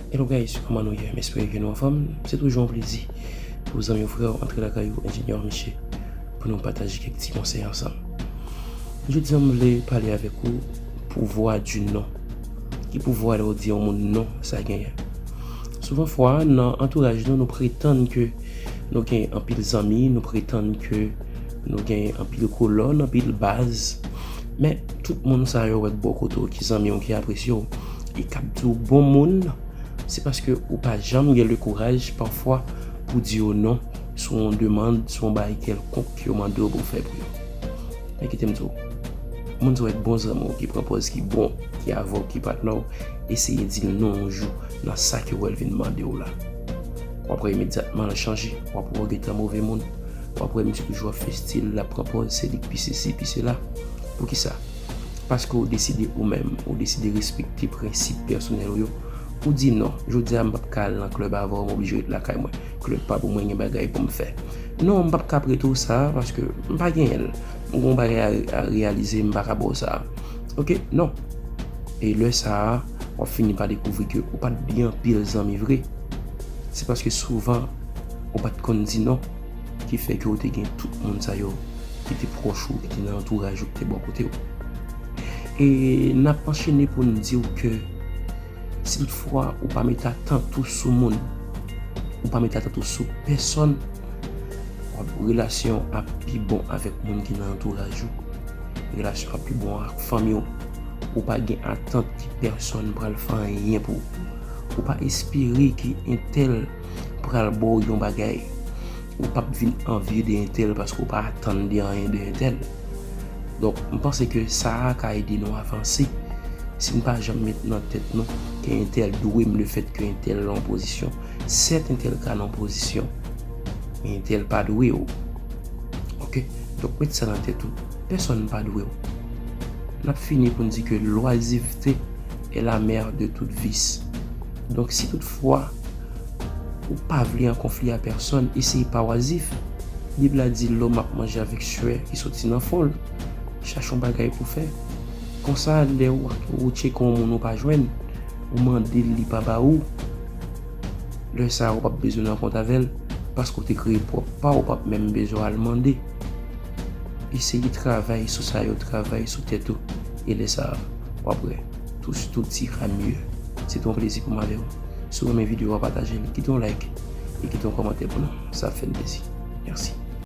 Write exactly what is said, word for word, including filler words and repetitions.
Hello guys, kòman nou ye? M espere ke nou anfòm. Se toujou yon plezi pou zanmi w, frè w antre lakay ou, Enjenyè Miche, pou nou pataje kèk ti konsèy ansanm. Jodi a, m vle pale avèk ou pouvwa di non. Ki pouvwa lè w di yon moun non sa genyen? Souvan fwa, nan antouraj nou, nou pretann ke nou gen anpil zanmi, nou pretann ke nou gen anpil kolòn, anpil baz. Men, tout moun sa yo w wè k bò kote w, ki zanmi w, ki apresye w, e k ap di w bon moun, se paske ou pa janm gen le kouraj pafwa pou di yo non sou yon demann, sou yon bagay kèlkonk ke yo mande w pou w fè pou yo. Men kite m di w, moun sa yo wè k bon zanmi w, ki pran pòz ki bon, ki avè w, ki patnè w, eseye di l non yon jou nan sa ke w wè l vin mande w la. W ap wè imedyatman l chanje, w ap wè w gentan move moun, w ap wè misye toujou ap fè stil, l ap pran pòz se li k pi sesi, pi sela. Poukisa? Paske w deside ou menm, ou deside respekte prensip pèsonèl ou yo. Ou di non, jodi a m p ap ka al nan klèb avè w, m oblije ret lakay mwen. Klèb pa pou mwen, gen bagay pou m fè. Non, m p ap ka prete w sa, paske m pa genyen l. M gen yon bagay a, a reyalize, m pa ka ba w sa. Oke, non. E lè sa a, w ap fini pa dekouvri ke ou pa t gen anpil zanmi vre. Se paske souvan, ou pa t konn di non, ki fè ke w te gen tout moun sa yo ki te pwòch ou, ki te nan antouraj ou, ki te bò kote w. E n ap anchene pou n di w ke si toutfwa ou pa met atant ou sou moun, ou pa met atant ou sou pèsonn, w ap, relasyon ap pi bon avèk moun ki nan antouraj ou. Relasyon ap pi bon ak fanmi w. Ou pa gen atant ke pèsonn pral fè anyen pou ou. Ou pa espere ke entèl pral ba w yon bagay. Ou p ap vin anvye de entèl paske ou pa atann de anyen de entèl. Donk, m panse ke sa a ka ede nou avanse. Si n pa janm met nan tèt nou ke entèl dwe m, lefèt ke entèl nan yon pozisyon, sèt entèl ka nan yon pozisyon, men entèl pa dwe w. Oke? Donk, met sa nan tèt ou. Pèsonn pa dwe w. N ap fini pou n di ke l'oisiveté est la mère de tout vice. Donk, si toutfwa ou pa vle an konfli a pèsonn, eseye pa wazif. Bib la di, lòm ap manje avèk swè ki soti nan fon l. Chache yon bagay pou fè. Konsa, lè w, ou tcheke yon moun ou pa jwenn, ou mande l, li pa ba ou, lè sa a, ou p ap bezwen nan kont avè l, paske ou te kreye pwòp pa w, ou p ap menm bezwen al mande. Eseye travay sou sa yo, travay sou tèt ou, e lè sa a, w ap wè, tout, tout ira mieux. Se te yon plezi pou m avè w. Si w renmen videyo a, pataje l, kite yon like e kite yon kòmantè pou nou. Sa ap fè n plezi. Mèsi.